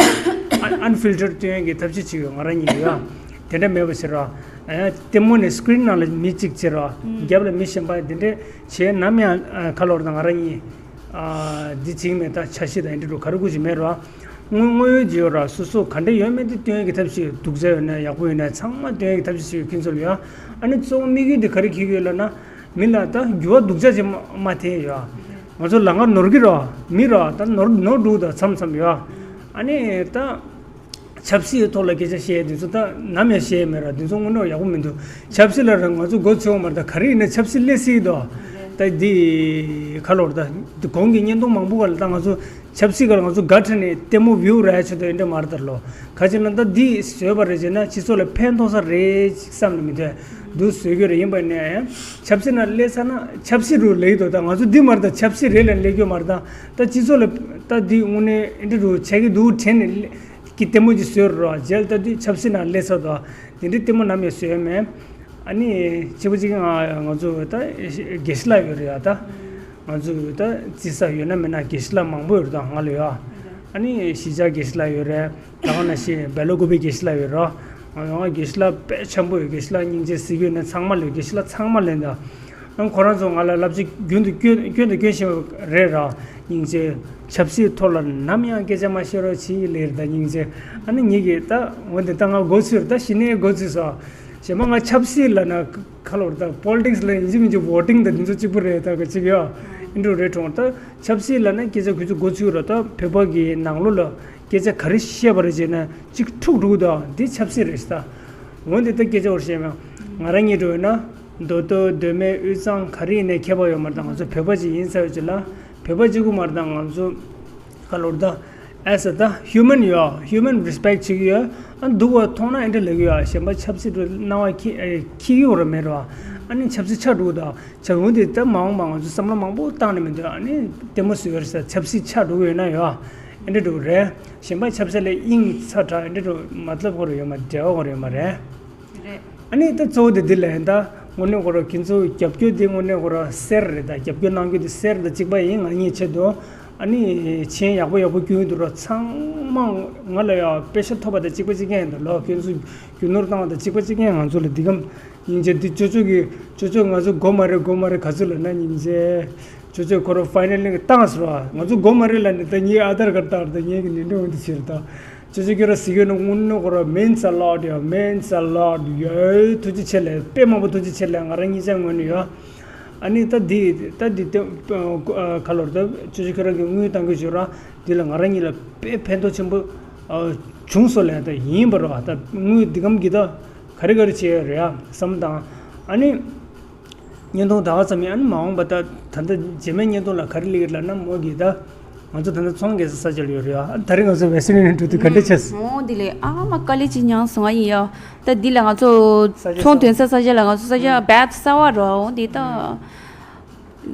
ཨན་ཨན་ཕིལ་ཊར་སྟོན་ཡ་གི་ཐབས་ཤེས་བྱེད་ཡོད་ང་རང་གཉིས་ཡོད་ཡ། དེ་འདྲ་མེད་པ་བྱེད་ར། ལྟད་མོ་ནས་སི་ཀི་རིན་ནང་ལ་མི་གཅིག་བྱེད་ར། རྒྱབ་ལ་མི་གཞན་པ་དེ་འདྲ་བྱས་ནམ་ཡང་ཁ་ལོར་དང་ང་རང་གཉིས། ཨ་འདི་བྱེད་ཀྱི་མེད་ད་འཆར་གཞི་དང་འདི་འདྲ་ག་རེ་དགོས་ཀྱི་མེད་ར། དངོས་དངོས་ཡོད་ཀྱི་ཡོད་ར་སོ་སོ་ག་འདྲ་ཡོད་མེད་དེ་སྟོན་ཡ་གི་ཐབས་ཤེས་སྡུག་ཅག་ཡོད་ན་ཡག་པོ་ཡོད་ན་ཚང་མ་སྟོན་ཡ་གི་ཐབས་ཤེས་བྱེད་ཡོད་ཁྱོད་ཚོ་ལ་ཡ། ཨ་ནི་གཙོ་བོ་དམིགས་ཡུལ་དེ་ག་རེ་འཁྱེར་གྱི་ཡོད་ལབ་ན། མི་ལ་ད་འགྱུར་བ་སྡུག་ཅག་ཅིག་མ་མ་ཐེབས་ཡ། ང་ཚོ་ལམ་ཁ་ནོར་གྱི་ར། མི་ར་ད་ནོར་ནོར་འདུག་ད་མཚམས་མཚམས་ཡ། ཨ་ནི་ད་ཆབ་སྲིད་ཐོག་ལ་སྐད་ཆ་བཤད་དེ་ཚོ་ད་ནམ་ཡང་བཤད་མེད་ར། དེ་ཚོ་དངོས་གནས་ཡག་པོ་མི་འདུག་ཆབ་སྲིད་ལ་ར་ང་ཚོ་མགོ་ཚོས་འོང་མ་རེད། ད་ག་རེ་ཡིན་ན་ཆབ་སྲིད་སླེབས་སྲིད་དོ། ད་འདི་ཁ་ལོར་ད་འདི་གོང་གི་བརྙན་ཐུང་མང་པོ་ག་ལ་ད་ང་ཚོ་ཆབ་སྲིད་སྒང་ལ་ང་ཚོ་དགའ་ཁྲ་ནས་ལྟད་མོ་བིའུ་རག་ཆེད་དུ་ཨེ་འདྲ་མ་རེད་ད་ལོ། ག་ཅི་ན་ད་འདི་བཟོས་པ་རེད་ཅེ་ན་སྤྱི་ཚོགས་ལ་ཕན་ཐོགས་ས་རེད་ཅིག་བསམ་ནས་མི་འདོད་འདུག་བཟོས་རྒྱུ་རེད། ཡིན་པ་ནས་ཡང་ཆབ་སྲིད་ནང་སླེབས་ཚར་ན་ཆབ་སྲིད་རུ་ལེགས་འདུག་ད་ང་ཚོ་འདི་མ་རེད་ད་ཆབ་སྲིད་རེད་ལ་སླེབས་རྒྱུ་མ་རེད་ད། ད་སྤྱི་ཚོགས་ལ་ད་འདི་དངོས་གནས་ཨེ་འདྲ་རུ་བྱེད་ཀྱི་འདུག་དྲན་ནས་ཀྱི་ལྟད་མོ་ཅིག་བཟོས་རོགས་རྗེས་ལ་ད་འདི་ཆབ་སྲིད་ནང་སླེབས་ཚར་འདུག་དེ་འདྲའི་ལྟད་མོ་ནམ་ཡང་བཟོས་མེད། ཨ་ནི་གཅིག་པ་གཅིག་ང་ང་ཚོ་ད་དགེ་བཤེས་ལགས་ཡོད་རེད་ཡ། ད་ང་ཚོ་ད་རྩིས་ས་ཡོད་ན་མེད་ན་དགེ་བཤེས་ལགས་མང་པོ་ཡོད་རེད། ད་ང་ལ་ཡ་ཨ་ནི་གཞིས་ཆགས་དགེ་བཤེས་ལགས་ཡོད་རེད། ད་ག་ནང་བཞིན་སྦེལ་ཀོབ་པའི་དགེ་བཤེས་ལགས་ཡོད་རེད། ང་ང་དགེ་བཤེས་ལགས་དཔེ་འཆམ་པོ་ཡོད། དགེ་བཤེས་ལགས་སྙིང་རྗེ་གཟིགས་ཡོད་ན་ཚང་མ་ལ་ཡོད། དགེ་བཤེས་ལགས་ཚང་མ་ལ་ཡོད། ད་ཁོ་རང་ཚོ་ང་ལ་བསླབ་བྱ་རྒྱུན་དུ་སྐྱོན་སྐྱོན་དང་སྐྱོན་བཞིན་པ་རེད་ར། སྙིང་རྗེ། ཆབ་སྲིད་ཐོག་ལ་ནམ་ཡང་སྐད་ཆ་མ་བཤད་རོགས་བྱེད་ལེར་ད་སྙིང་རྗེ། ཨ་ནི་ངེད་ཀྱིས་ད་འོན་ཏེ་ད་ང་མགོ་ཚོས་ད་གཞི་ནས་མགོ་ཚོས་སོ། གཞན་པ་ང་ཆབ་སྲིད་ལབ་ན་ཁ་ལོར་ད་པོ་ལི་ཊིག་སི་ལ་ཡིན་གཅིག་མིན་གཅིག་བོ་ཊིང་དང་དེ་ཚོ་གཅིག་པུ་རེད། ད་ག་གཅིག་ཡོད་ཨིན་འགྲོ་རེད་གྲོང་ད། ཆབ་སྲིད་ལབ་ན་སྐད་ཆ་ཁོ་ཚོ་མགོ་ཚོས་རོགས་ད་བོད་པ་གི་ནང་ལོགས་ལ་སྐད་ཆ་ག་རེ་བཤད་པ་རེད་ཅེ་ན་གཅིག་འཁྲུག་འགྲོ་གི་འདུག་འདི་ཆབ་སྲིད་རེད་ད། འོན་ཏེ་ད་སྐད་ཆ་བོར་བཤད་མ་ང་རང་ཉིད་འགྲོ་ཡོད་ན། མདོ་སྟོད་མདོ་སྨད་དབུས་གཙང་ག་རེ་ཡིན་ནའི་ཁྱད་པར་ཡོད་མ་རེད་ད། ང་ཚོ་བོད་པ་ཅིག་ཡིན་ཚར་བའི་རྗེས་ལ་བོད་པ་གཅིག་པུ་མ་རེད་ད། ང་ཚོ་ག་ལོར་ད་as a the human ཡོད། human respect བྱེད་ཀྱི་ཡོད། ཨ་སྡུག་པ་མཐོང་ན་ཨེ་འདྲ་ལབ་ཀྱི་ཡོད། གཞན་པ་ཆབ་སྲིད་དུ་སྣང་བ་འཁྱེར་ཨེ་འཁྱེར་གྱི་ཡོད་རེད་མེད་རེད་བ། ཨ་ནི་ཆབ་སྲིད་ཆགས་འགྲོ་གི་འདུག་ཆ་འོན་ཏེ་ད་མ་འོངས་པ་ང་ཚོ་བསམ་བློ་མང་པོ་བཏང་ནས་མི་འདུག་ཨ་ནི་ལྟད་མོ་བཟོས་ཡོད་རེད་ཟེར། ཆབ་སྲིད་ཆགས་འགྲོ་གི་ཡོད་ན་ཡོད་ཨེ་འདྲ་འགྲོ་གི་རེད། གཞན་པ་ཆབ་སྲིད་ལ་དབྱིངས་ཚ་དྲགས་ཨེ་འདྲ་འགྲོ་མ་ལབ་དགོས་རེད་ཡོད་མ་འབྲེལ་བ་དགོས་རེད་ཡོད་མ་རེད། རེད། ཨ་ནི་ད་གཙོ་བོ་དེ་འདི་ལ་ཡིན་ད། དངོས་གནས་ཁོ་རང་ཁྱེད་ཚོ་རྒྱབ་སྐྱོར་དེ་དངོས་གནས་ཁོ་རང་གསེར་རེད་ད། རྒྱབ་སྐྱོར་གནང་རྒྱུ་དེ་གསེར་དང་གཅིག་པ་ཡིན་ང་གཉིས་ཆེད་དུ། ཨ་ནི་མཆན་ཡག་པོ་ཡག་པོ་བསྐྱོན་འདུག་རོགས་ཚང་མ་ང་ལ་ཡང་པེ་ཤ་ཐོབ་པ་དང་གཅིག་པ་གཅིག་རྐྱང་ཡིན་ད་ལོ། ཁྱེད་ཚོ་རྒྱུ་ནོར་བཏང་བ་དང་གཅིག་པ་གཅིག་རྐྱང་ང་ཚོ་ལ་འདི་གམ་སྙིང་རྗེ་འདི་ཅོ་ཅོ་གི་ཅོ་ཅོ་ང་ཚོ་དགོས་མ་རེད་དགོས་མ་རེད་ག་ཚོད་ལབ་ན་སྙིང་རྗེ། ཅོ་ཅོ་ཁོ་རང་ཕའི་ནལ་ལི་བཏང་ཟེར་བ། ང་ཚོ་དགོས་མ་རེད་ལབ་ནས་ད་ངའི་ཨ་དར་ཀར་བཏང་རེད་ད། ངའི་གི་ནི་འདྲ་འོན་ཏེ་བྱེད་རེད་ད། ཅོ་ཅོ་ཁྱོད་རང་ཟེར་གྱི་ཡོད་ན་དངོས་གནས་ཁོ་རང་means a lot ཡ། means a lot ཡ། ཐུགས་རྗེ་ཆེ་ལབ། དཔེ་མང་པོ་ཐུགས་རྗེ་ཆེ་ལབ། ང་རང་གཉིས་ཆ་ངོས་ནས་ཡ། ཨ་ནི་ད་འདི་ད་འདི་ད་ཁ་ལོར་ད་ཅོ་ཅོ་ཁྱོད་རང་གི་དངུལ་བཏང་གི་བྱོས་ར། འདི་ལ་ང་རང་གཉིས་ལ་དཔེ་ཕན་ཐོགས་ཆེན་པོ་བྱུང་སོང་ལབ་ད་ཡིན་པ་ར། ད་དངུལ་འདི་གམ་གྱི་ད་ག་རེ་ག་རེ་བྱས་ཡོད་རེད་ཡ་བསམ་བློ་བཏང་། ཨ་ནི། བརྙན་ཐུང་ད་ག་ཙམ་ཡིན། ཨ་ནི་མ་འོངས་པ་ད་ད་ལྟ་རྗེས་མའི་བརྙན་ཐུང་ལ་ག་རེ་སླེབས་ཀྱི་ལབ་ན་མོ་གིས་ད་ང་ཚོ་ད་ལྟ་ཚོང་རྒྱག་ས་ས་ཆ་ལ་ཡོད་རེད་ཨ། ད་རེས་ང་ཚོ་Western Union འགྲོ་དུས་ག་འདྲ་བྱས་སོང་། འོ་དེ་ལས་ཨ་མ་དཀའ་ལས་ཅིག་མྱངས་སོང་ཨ་ཡིན་ཡ། ད་འདི་ལ་ང་ཚོ་ས་ཆ་ཚོང་གསར་འདོན་ས་ས་ཆ་ལ་ང་ཚོ་ས་ཆ་བེད་གསར་བ་རོ་འོ་འདི་ད་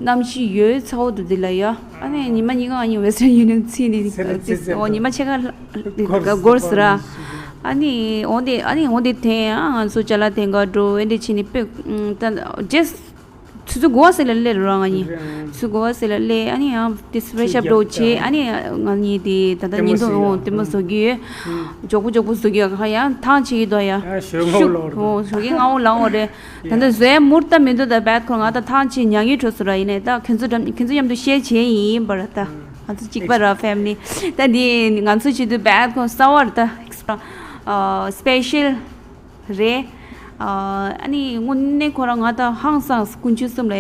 གནམ་གཤིས་ཡོད་ཚ་བོ་འདུག་འདི་ལ་ཡ། ཨ་ནི་ཉི་མ་གཉིས་ཀ་ཨ་ནི་Western Union ཚིག་ནི་ཚིག་ཚིག་འོ་ཉི་མ་ཕྱེད་ཀ་འགོར་སོང་ར། ཨ་ནི་འོ་འདི་ཨ་ནི་འོ་འདི་དེ་ཨ་ང་ཚོ་ཅ་ལག་དེ་འགའ་འགྲོ་ཨེ་འདྲ་བྱས་ནི་དཔེ་ད་རྗེས་ཆུ་ཚོད་དགུ་པ་ཟེར་ལ་སླེབས་ར་ང་གཉིས། ཆུ་ཚོད་དགུ་པ་ཟེར་ལ་སླེབས་ཨ་ནི་ཡང་དེ་fresh up འགྲོ་བྱས་ཨ་ནི་ང་གཉིས་དེ་ད་ལྟ་བརྙན་ཐུང་འོ་ལྟད་མོ་བཟོ་གི་ཡོད། མགྱོགས་པོ་མགྱོགས་པོ་བཟོ་གི་ཡོད་ཁ་ཡང་ཐང་ཆད་ཀྱི་འདུག་ཡ། ཞོགས་ཀས་ལངས་འོ་ཞོགས་ཀས་ང་འོ་ལངས་འོ་རེད། ད་ལྟ་བཟོས་མུར་ལྟ་མི་འདུག་ད་བད་ཁོ་ང་ད་ཐང་ཆད་ཉལ་གི་འགྲོ་སོང་ར། ཡིན་ནའི་ད་ཁྱོད་ཚོ་འགྲམ་ཁྱོད་ཚོ་མཉམ་དུ་བཤད་བྱས་ཡིན་པ་ར། ད་ང་ཚོ་གཅིག་པ་ར་family། ད་འདི་ང་ཚོ་བྱེད་དུས་བད་ཁོ་གསར་བ་ར་ད་extra special རེད། ཨ་ནི་དངོས་གནས་ཁོ་རང་ང་ད་ཧང་སངས་དཀོན་མཆོག་གསུམ་ལ་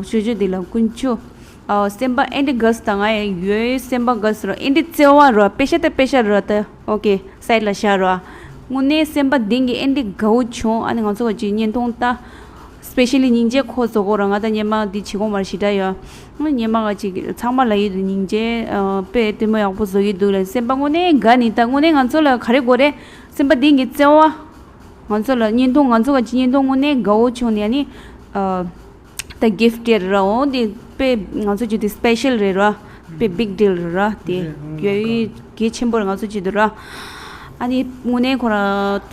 ཞུ་རྒྱུ་འདི་ལ་དཀོན་མཆོག་ཨ་སེམས་པ་ཨེ་འདྲ་དགའ་སོང་ད། ང་ཡང་ཡོད་སེམས་པ་དགའ་སོང་ར། ཨེ་འདྲ་བརྩེ་བ་ར་པེ་ཤ་ད་པེ་ཤ་ར་ད་ཨོ་ཀེ་side ལ་བཞག་ར། དངོས་གནས་སེམས་པ་གཏིང་གི་ཨེ་འདྲ་དགའ་བོ་བྱུང་། ཨ་ནི་ང་ཚོ་ག་ཅིག་བརྙན་ཐུང་ལྟ་specially སྙིང་རྗེ་ཁོ་བཟོ་གོ་ར། ང་ད་སྙན་མ་འདི་བྱེད་གོ་མ་ར་ཞེ་དྲག་ཡོད། སྙན་མ་ག་ཅིག་ཚང་མ་ལ་ཡོད་དུ་སྙིང་རྗེ་དཔེ་ལྟད་མོ་ཡག་པོ་བཟོ་གི་འདུག་ལ་སེམས་པ་དངོས་གནས་དགའ་ནི་ད་དངོས་གནས་ང་ཚོ་ལ་ག་རེ་དགོས་རེད། སེམས་པ་གཏིང་གི་བརྩེ་བ། ང་ཚོ་ལ་བརྙན་ཐུང་ང་ཚོ་ག་ཅིག་བརྙན་ཐུང་དངོས་གནས་དགའ་བོ་བྱུང་ནས་ཨ་ནི། ད་gift རེད་ར། འོ་དེ་དཔེ་ང་ཚོ་བྱེད་དུས་special རེད་ར། དཔེ་big deal རེད་ར། དེ་ཡོད་གལ་ཆེན་པོ་རེད་ང་ཚོ་བྱེད་དུས་ར། ཨ་ནི་དངོས་གནས་ཁོ་ར་ད་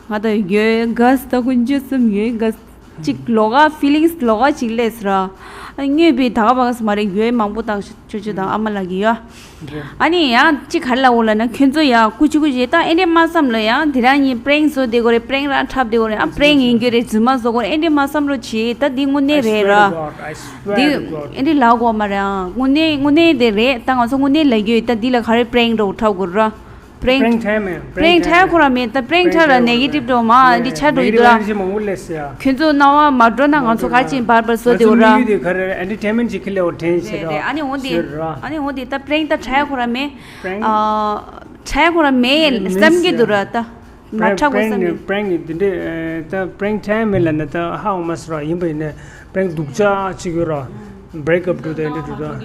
ང་ད་ཡོད་དགའ་ད་དཀོན་མཆོག་གསུམ་ཡོད་དགའ་ཅིག་ལོགས་ཀ་feelings ལོགས་ཀ་ཅིག་སླེབས་ར། ཨ་དངོས་པོའི་ད་ག་པ་ག་ས་མ་རེད་ཡོད་མང་པོ་བཏང་ཤག་ཅོ་ཅོ་དང་ཨ་མ་ལགས་ཀྱིས་ཡ། ཨ་ནི་ཡང་ཅི་ག་རེ་ལབ་འོ་ལབ་ན་ཁྱོད་ཚོ་ཡང་ཀུ་ཅི་ཀུ་ཅི་ད་ཨེ་འདྲས་མ་བསམ་ལ་ཡང་དེ་རང་གཉིས་prank བཟོ་བསྡད་དགོས་རེད། prank རང་འཁྲབ་བསྡད་དགོས་རེད། ཨ་prank ཡིན་རྒྱུ་རེད་རྫུན་མ་བཟོ་དགོས་རེད། ཨེ་འདྲས་མ་བསམ་རོགས་བྱེད། ད་འདི་དངོས་གནས་རེད་ར། འདི་ཨེ་འདྲས་ལབ་དགོས་མ་རེད། ཨ་དངོས་གནས་དངོས་གནས་དེ་རེད། ད་ང་ཚོ་དངོས་གནས་ལབ་རྒྱུ་ཡོད། ད་འདི་ལ་ག་རེ་prank འདྲ་བོ་འཁྲབ་དགོས་ར། prank འཁྲབ་མེད། prank འཁྲབ་ཁོ་ར་མེད། ད་prank འཁྲབ་ལ་negative འགྲོ་མ་འདི་ཆ་འགྲོ་ཡི་འདུག་ར། ཁྱོད་ཚོ་རྣ་བ་མ་འགྲོ་ན་ང་ཚོ་ག་ཅིག་འབར་འབར་བཟོ་བསྡད་འོ་ར། ང་ཚོ་དམིགས་ཡུལ་དེ་ག་རེ་entertainment ཅིག་ཁེ་ལེ་འོ་དྲན་ཤེས་ར། རེད་རེད། ཨ་ནི་འོ་འདི་ཨ་ནི་འོ་འདི་ད་prank ད་འཁྲབ་ཁོ་ར་མེད། འཁྲབ་ཁོ་ར་མེད་བསམ་གྱི་འདུག་ར་ད། མ་འཁྲབ་དགོས་བསམ་གྱི། prank འདི་འདྲས་ད་prank འཁྲབ་མེད་ལབ་ན་ད་ཧ་འོ་མ་སི་ར། ཡིན་པ་ཡིན་ནས་prank སྡུག་ཅག་ཅིག་ཡོད་ར། break up འགྲོ་ད་འདི་འགྲོ་ད།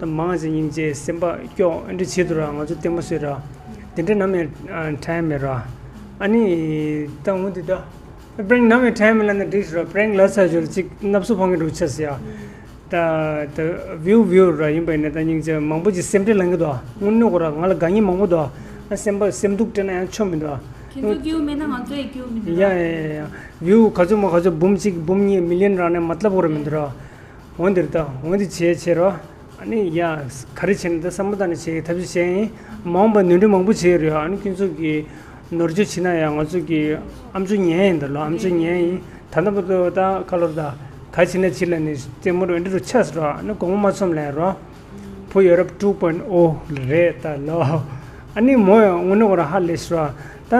ད་མང་ཆེ་སྙིང་རྗེ་སེམས་པ་སྐྱོ་འདི་བྱེད་འདུག་ར། ང་ཚོ་ལྟད་མོ་བཟོས་ར། དེ་འདྲ་ནམ་ཡང་འཁྲབ་མེད་ར། ཨ་ནི་ད་འོ་འདི་ད། prank ནམ་ཡང་འཁྲབ་མེད་ལབ་ན་འགྲིག་ཟེར་བ། prank ལབ་ཚར་རྗེས་ལ་ཅིག་སྣབས་སུ་འཕང་གི་འདུག་ཆགས་ཟེར་ཡ། ད་ད་view view ར་ཡིན་པ་ཡིན་ན་ད་སྙིང་རྗེ་མང་པོ་ཅིག་སེམས་ཁྲལ་ལངས་གི་འདུག་དངོས་གནས་ཁོ་ར་ང་ལ་དགའ་མཁན་མང་པོ་འདུག་ཨ་སེམས་པ་སེམས་སྡུག་སྤྲད་ན་ཡང་ཆོ་མི་འདུག་ཁྱེད་ཚོ་སྐྱིད་པོ་མེད་ན་ང་ཚོ་ཡང་སྐྱིད་པོ་མི་འདུག་ཡ་ཡ་ཡ་ཡ། view ག་ཚོད་མ་ག་ཚོད་འབུམ་གཅིག་འབུམ་གཉིས་million རག་ནས་མ་ལབ་ཁོ་ར་མི་འདུག་ར། འོ་འདིར་ད་འོ་འདི་བྱས་བྱས་རོ། ཨ་ནི་ཡ། ག་རེ་བྱས་ནས་ད་བསམ་བློ་བཏང་ནས་བྱེད་ཐབས་ཤེས་བྱས་ཡིན། མ་འོངས་པ་ནོར་འཁྲུལ་མང་པོ་བྱས་ཡོད་རེད། ཨ་ནི་ཁྱོད་ཚོ་གིས་ནོར་བཅོས་བྱེད་ན་ཡང་ང་ཚོ་གིས་ཨམ་ཅོག་ཉན་ཡིན་ད་ལོ། ཨམ་ཅོག་ཉན་ཡིན། ད་ལྟ་བར་དུ་ད་ཁ་ལོར་ད་ག་བྱེད་ན་བྱེད་ལ་ནི་ལྟད་མོ་རུ་འདི་རུ་ཆགས་སོང་ར། ཨ་ནི་དགོངས་པ་མ་ཚོམས་ལ་རོ། བུ་ཡ་རབས་two point oh རེད་ད་ལོ། ཨ་ནི་མོ་ཡང་དངོས་གནས་ཁོ་རང་ཧ་ལས་ཤི་ར། ད་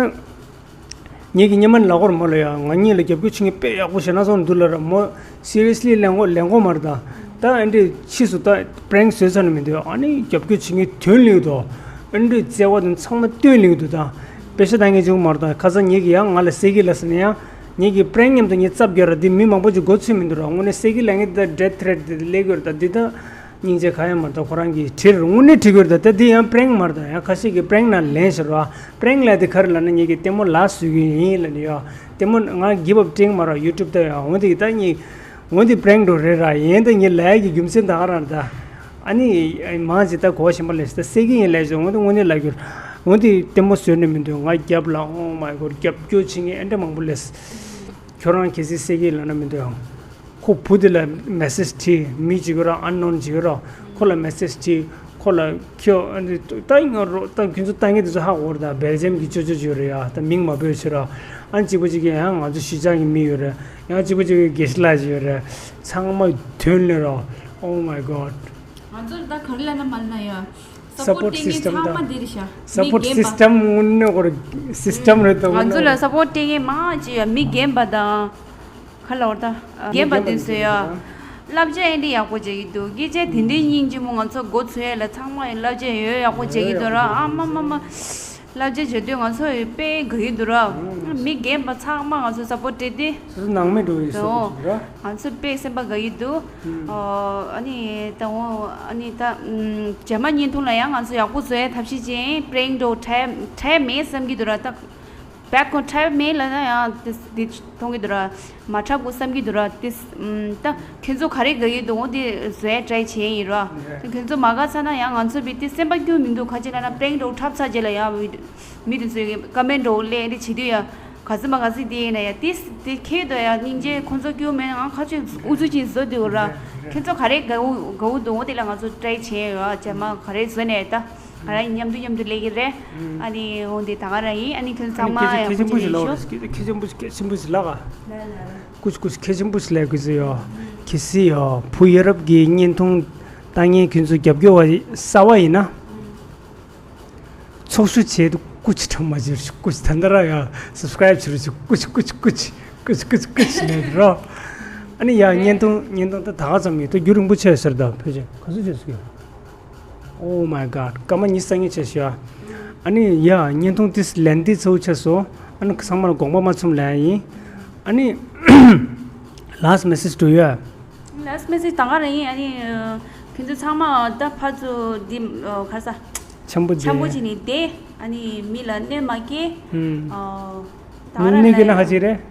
ངེད་ཀྱི་སྙེ་མ་ལ་གོར་མོ་ལ་ཡ་ང་གཉིས་ལ་རྒྱབ་སྐྱོར་བྱེད་མཁན་དཔེ་ཡག་པོ་ཞེ་ན་སོང་འདུག་ལ་ར། མོ་seriously་ལེན་གོ་ལེན་གོ་མ་རེད་ད། ད་ཨ་འདྲས་ཕྱིས་སུ་ད་prank་བཟོས་ཚར་ནས་མི་འདུག་ཨ་ནི་རྒྱབ་སྐྱོར་བྱེད་མཁན་ཐོན་ལེགས་འདུག་ཨ་འདྲས་བརྩེ་བ་དང་ཚང་མ་སྟོན་ལེགས་འདུག་ད་པེ་ཤ་ད་ངས་བྱུང་མ་རེད་ད། ཁ་སང་ངེད་ཀྱི་ཡང་ང་ལ་སེ་གི་ལ་ཟེར་ནས་ཡང་ངེད་ཀྱི་prank་མཉམ་དུ་ངས་ཚབ་རྒྱག་ར། འདི་མི་མང་པོ་ཅིག་མགོ་ཚོས་མི་འདུག་ར། དངོས་གནས་སེ་གི་ལ་ངས་ད་death threat་དེ་སླེབས་ཡོད་ར། ད་འདི་ད་སྙིང་རྗེ་ག་ཡང་མ་རེད་ད། ཁོ་རང་གིས་བྲིས་ར། དངོས་གནས་བྲིས་ཡོད་ར། ད་ད་འདི་ཡང་prank་མ་རེད་ད། ཡང་ཁ་ཤས་ཀྱིས་prank་ནང་ལེན་ཤག་ར། prank་ལབ་དེ་ག་རེ་ལབ་ན་ངེད་ཀྱི་ལྟད་མོ་ལ་བཟོ་གི་ཡིན་ལབ་ནས་ཡ། ལྟད་མོ་ང་give up་བཏང་མ་ར་YouTube་ད་ཡ། འོ་དེ་གི་ད་ངས་འོ་དེ་prank་འགྲོ་རེད་ར། ཡིན་ད་ངས་ལབ་ཡ་གི་རྒྱུ་མཚན་ད་ག་རང་རེད་ད། ཨ་ནི་མང་ཅིག་ད་གོ་ཞིམ་པ་ལས་ད་སེ་གི་ཡིན་ལབ་ཞིག་འོ་དེ་དངོས་གནས་ལབ་རྒྱུར་འོ་དེ་ལྟད་མོ་བཟོས་ནས་མི་འདུག་ང་རྒྱབ་ལ་oh my god་རྒྱབ་སྐྱོར་བྱེད་མཁན་ཨེ་འདྲ་མང་པོ་ལས། ཁྱོད་རང་གལ་སྲིད་སེ་གི་ལབ་ན་མི་འདུག་ཡང་། ཁོ་བུ་དེ་ལ་message་བྲིས། མི་ཅིག་ཡོད་ར། unknown་ཅིག་ཡོད་ར། ཁོ་ལ་message་བྲིས། ཁོ་ལ་ཁྱོད་ཨ་ནི་ད་ང་རོ་ད་ཁྱོད་ཚོ་ལྟ་མཁན་དེ་ཚོ་ཧ་གོ་ར། ད་Belgium་གི་ཅོ་ཅོ་ཅིག་ཡོད་ར་ཡ། ད་མིང་མ་འབོད་ཕྱིར་ར། ཨ་ནི་གཅིག་པ་གཅིག་གིས་ཡང་ང་ཚོ་གཞིས་ཆགས་ཀྱི་མི་ཡོད་ར། ཡང་གཅིག་པ་གཅིག་གིས་དགེ་བཤེས་ལགས་ཅིག་ཡོད་ར། ཚང་མ་ཐོན་ལེ་ར། Oh my god། ང་ཚོ་ད་ག་རེ་ལབ་ན་མ་ལབ་ན་ཡ། support་སྟེར་མཁན་ཚང་མ་འདི་རེད་ཤག་མི་རྒན་པ། Support system་དངོས་གནས་ཁོ་ར་system་རེད་ད། ང་ཚོ་ལ་support་སྟེར་མཁན་མང་ཆེ་ཡ་མི་རྒན་པ་དང་། ག་ལབ་དགོས་རེད་ད། རྒན་པ་དེ་ཚོ་ཡ། བསླབ་བྱ་ཨེ་འདྲ་ཡག་པོ་བྱེད་ཀྱི་འདུག་སྐད་ཆ་དེ་འདྲའི་སྙིང་རྗེ་མོ་ང་ཚོ་མགོ་ཚོས་ཡ་ལ་ཚང་མ་ཡ་བསླབ་བྱ་ཡོད་ཡག་པོ་བྱེད་ཀྱི་འདུག་ར། ཨ་མ་མ་མ། བསླབ་བྱ་བྱེད་དུས་ང་ཚོ་ཡ་དཔེ་དགའ་གི་འདུག་ར། མི་རྒན་པ་ཚང་མ་ང་ཚོ་support་སྤྲད་དེ། སོ་སོ་ནང་མི་འགྲོ་ཡི་སོ་སོ་ར། ང་ཚོ་དཔེ་སེམས་པ་དགའ་གི་འདུག་ཨ་ནི་ད་འོ་ཨ་ནི་ད་རྗེས་མ་བརྙན་ཐུང་ལ་ཡང་ང་ཚོ་ཡག་པོ་བཟོ་ཡ་ཐབས་ཤེས་བྱེད། prank་འགྲོ་try try་མེད་བསམ་གྱི་འདུག་ར། ད་བེག་ཁོ་འཁྲབ་མེད་ལ་ན་ཡང་དེ་དེ་མཐོང་གི་འདུག་ར། མ་འཁྲབ་དགོས་བསམ་གྱི་འདུག་ར། དེ་ད་ཁྱོད་ཚོ་ག་རེ་དགའ་གི་འདུག་འོ་དེ་བཟོ་ཡ་try་བྱེད་ཡིན་ར། དེ་ཁྱོད་ཚོ་མ་དགའ་ས་ན་ཡང་ང་ཚོ་བི་དེ་སེམས་པ་སྐྱོ་མི་འདུག་ག་ཅི་ལ་ན་prank་འགྲོ་འཁྲབ་ཚར་རྗེས་ལ་ཡང་མི་མི་དེ་ཚོས་comment་འགྲོ་ལས་འདི་བྱེད་དུས་ཡ་ག་ཚི་མ་ག་ཚི་དེ་ཡིན་ན་ཡ་དེ་དེ་ཁྱེད་དོ་ཡ་སྙིང་རྗེ་ཁོང་ཚོ་སྐྱོ་མེད་ང་ཁ་ཅིག་ཨུ་ཚུགས་ཅིག་བཟོ་འདུག་ར། ཁྱོད་ཚོ་ག་རེ་དགའ་འུ་དགའ་འུ་འདུག་འོ་དེ་ལ་ང་ཚོ་try་བྱེད་ཡ་རྗེས་མ་ག་རེ་བཟོ་ནས་ད། ང་རང་མཉམ་དུ་མཉམ་དུ་ལས་ཀྱི་རེད། ཨ་ནི་འོང་དེ་ད་ག་རང་ཡིན། ཨ་ནི་ཁྱོད་ཚང་མ་ཡང་ཁྱེད་ཆེན་པོ་ཞིག་ལབ་རེད། ཁྱེད་ཆེན་པོ་ཞིག་ཁྱེད་ཆེན་པོ་ཞིག་ལབ་ག་ཀུ་ཅི་ཀུ་ཅི་ཁྱེད་ཆེན་པོ་ཞིག་ལབ་དགོས་ཟེར་ཡོད། གལ་སྲིད་ཡོད་བུ་ཡ་རབས་ཀྱི་བརྙན་ཐུང་ལྟ་མཁན་ཁྱོད་ཚོ་རྒྱབ་སྐྱོར་བ་གསར་བ་ཡིན་ན། ཚོགས་ཞུགས་བྱེད་དུ་ཀུ་ཅི་ཁྲམ་མ་བྱེད་རུ་ཀུ་ཅི་ད་ལྟ་ར་ཡ་subscribe་བྱེད་རུ་ཀུ་ཅི་ཀུ་ཅི་ཀུ་ཅི་ཀུ་ཅི་ཀུ་ཅི་ཀུ་ཅི་ལབ་རོ། ཨ་ནི་ཡ་བརྙན་ཐུང་བརྙན་ཐུང་ད་ད་ག་ཙམ་ཡིན་ད་རྒྱུན་རིང་པོ་ཆགས་ཟེར་ད་ཕལ་ཆེར་ག་ཚོད་ཆགས་སོང་ཡ། Oh my god སྐར་མ་ཉི་ཤུ་རྩ་གཉིས་ཆགས་ཤག་ཨ་ནི་ཡ་བརྙན་ཐུང་དེ་ལན་འདི་གཙོ་བོ་ཆགས་སོང་། ཨ་ནི་ཚང་མ་ལ་དགོངས་པ་མ་ཚོམ་ལབ་ཡ་ཡིན། ཨ་ནི་last message to you. Last message ད་ག་རང་ཡིན། ཨ་ནི་ཁྱོད་ཚོ་ཚང་མ་ད་ཕར་ཚུར་འདི་ག་ས་འཆམ་པོ་འཆམ་པོ་བྱེད་བྱས་ནས་བསྡད། ཨ་ནི་མི་ལ་གནོད་མ་སྐྱེལ། ཨ་ད་ག་རང་གནོད་སྐྱེལ་ན་ཧ་ཅིག་རེད།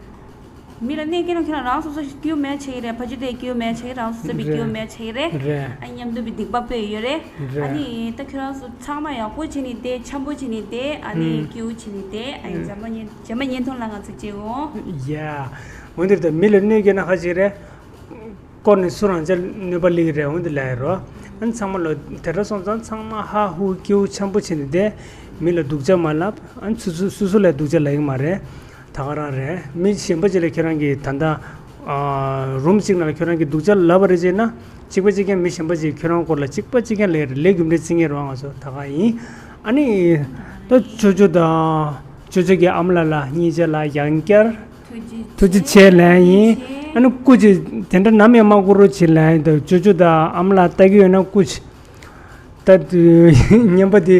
མི་ལ་གནོད་སྐྱེལ་ན་ཁྱེད་རང་རང་སོ་སོ་སྐྱིད་པོ་མེད་ཆགས་ཀྱི་རེད། ཕ་ཆུ་དེ་སྐྱིད་པོ་མེད་ཆགས་ཀྱི་རང་སོ་སོ་བི་སྐྱིད་པོ་མེད་ཆགས་ཀྱི་རེད། རེད། ཨ་མཉམ་དུ་བི་སྡིག་པ་སྤེལ་ཡོད་རེད། རེད། ཨ་ནི་ད་ཁྱོད་རང་ཚོ་ཚང་མ་ཡག་པོ་བྱས་ནས་བསྡད། འཆམ་པོ་བྱས་ནས་བསྡད། ཨ་ནི་སྐྱིད་པོ་བྱས་ནས་བསྡད། ཨ་ནི་རྗེས་མ་བརྙན་རྗེས་མ་བརྙན་ཐུང་ལ་ང་ཚོ་མཇལ་འོང་། ཡ། འོན་ཏེ་ད་མི་ལ་གནོད་སྐྱེལ་ན་ཧ་ཅིག་རེད། སྐོར་ནས་སུ་རང་ཅག་གནོད་པ་སླེབས་ཀྱི་རེད། འོན་ཏེ་ལབ་ཡ་རོ། ཨ་ནི་ཚང་མ་ལོ་དེ་འདྲ་སོང་ཙང་ཚང་མ་ཧ་ཧུ་སྐྱིད་པོ་འཆམ་པོ་བྱས་ནས་བསྡད། མི་ལ་སྡུག་ཅག་མ་ལབ། ཨ་ནི་སུ་སུ་སུ་སུ་ལ་སྡུག་ཅག་ལབ་ཀྱི་མ་རེད། ད་ག་རང་རེད། མི་གཞན་པ་ཅིག་ལ་ཁྱེད་རང་གིས་ད་ལྟ་ཨ་རུམ་གཅིག་ནང་ལ་ཁྱེད་རང་གིས་སྡུག་ཅག་ལབ་པ་རེད་ཅེ་ན། གཅིག་པ་གཅིག་རྐྱང་མི་གཞན་པ་ཅིག་ཁྱེད་རང་སྐོར་ལ་གཅིག་པ་གཅིག་རྐྱང་ལས་ལས་རྒྱུ་འབྲས་བརྩི་མཁན་རེད་བ། ང་ཚོ་ད་ག་ཡིན། ཨ་ནི་ད་ཅོ་ཅོ་དང་ཅོ་ཅོ་གི་ཨ་མ་ལགས་ལ་གཉིས་ཆ་ལ་ཡང་བསྐྱར་ཐུགས་རྗེ་ཆེ་ལབ་ཡིན། ཨ་ནི་སྐུ་མཁྱེན་དེ་འདྲ་ནམ་ཡང་མ་བསྐུར་རོགས་བྱེད་ལབ་ཡིན། ད་ཅོ་ཅོ་དང་ཨ་མ་ལགས་ལྟ་གི་ཡོད་ན་སྐུ་མཁྱེན། ད་དུས་སྙན་པ་དེ་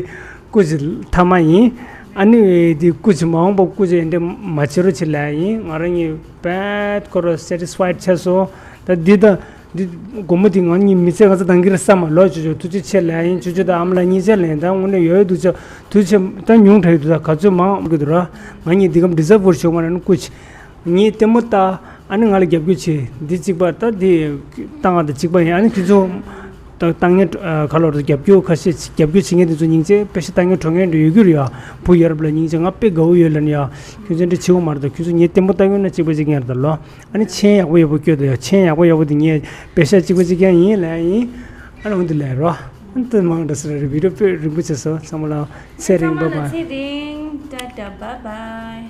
སྐུ་མཁྱེན་ཐ་མ་ཡིན། ཨ་ནི་དེ་སྐུ་མཁྱེན་མ་འོངས་པ་སྐུ་མཁྱེན་འདི་མ་བྱེད་རོགས་བྱེད་ལབ་ཡིན། ང་རང་གཉིས་དཔེ་ཁོ་རང་satisfied་ཆགས་སོང་། ད་འདི་ད་འདི་དགོང་མོ་དེ་ང་གཉིས་མི་ཚེ་ག་ཚོད་འདང་གི་རེད་བསམ་མ་ལོ། ཅོ་ཅོ་ཐུགས་རྗེ་ཆེ་ལབ་ཡིན། ཅོ་ཅོ་དང་ཨ་མ་ལགས་གཉིས་ཆ་ལ་ཡིན། ད་དངོས་གནས་ཡོད་ཡོད་འདུག་ཅོ་ཐུགས་རྗེ་ཆེ། ད་ཉུང་དྲགས་ཡོད་འདུག་ད་ག་ཚོད་མང་གི་འདུག་ར། ང་གཉིས་འདི་གམ་deserve་བོར་ཆོག་མ་རེད་ན་སྐུ་མཁྱེན། ངས་ལྟད་མོ་ལྟ། ཨ་ནི་ང་ལ་རྒྱབ་སྐྱོར་བྱེད། འདི་གཅིག་པ་ད་འདི་ལྟ་ང་དང་གཅིག་པ་ཡིན། ཨ་ནི་ཁྱོད་ཚོ་ད་ལྟ་ངས་ག་ལོར་རྒྱབ་སྐྱོར་ཁ་ཤས་རྒྱབ་སྐྱོར་བྱེད་མཁན་དེ་ཚོ་སྙིང་རྗེ། པེ་ཤ་ལྟ་མཁན་འགྲོ་མཁན་འདྲ་ཡོད་རྒྱུ་རེད་ཡ། བུ་ཡ་རབས་ལ་སྙིང་རྗེ། ང་དཔེ་དགའ་བོ་ཡོད་ལབ་ནི་ཡ། ཁྱོད་ཚོ་འདྲ་བྱེད་དགོས་མ་རེད་ད། ཁྱོད་ཚོ་ངས་ལྟད་མོ་ལྟ་གི་ཡོད་ན་གཅིག་པ་གཅིག་རྐྱང་རེད་ད་ལོ། ཨ་ནི་མཆན་ཡག་པོ་ཡག་པོ་བཀོད་དང་ཡ། མཆན་ཡག་པོ་ཡག་པོ་དེ་ངས་པེ་ཤ་གཅིག་པ་གཅིག་རྐྱང་ཡིན་ལབ་ཡིན། ཨ་ནི་འོན་ཏེ་ལས་རོ། ཨ་ནི་ད་མང་དྲགས་སོང་ར། བི་ཌི་ཡོ་དཔེ་རིང་པོ་བྱས་སོང་། ཚང་མ་ལ་ཚེ་རིང་། bye bye། ཚེ་རིང་། ཊ་ཊ། bye bye།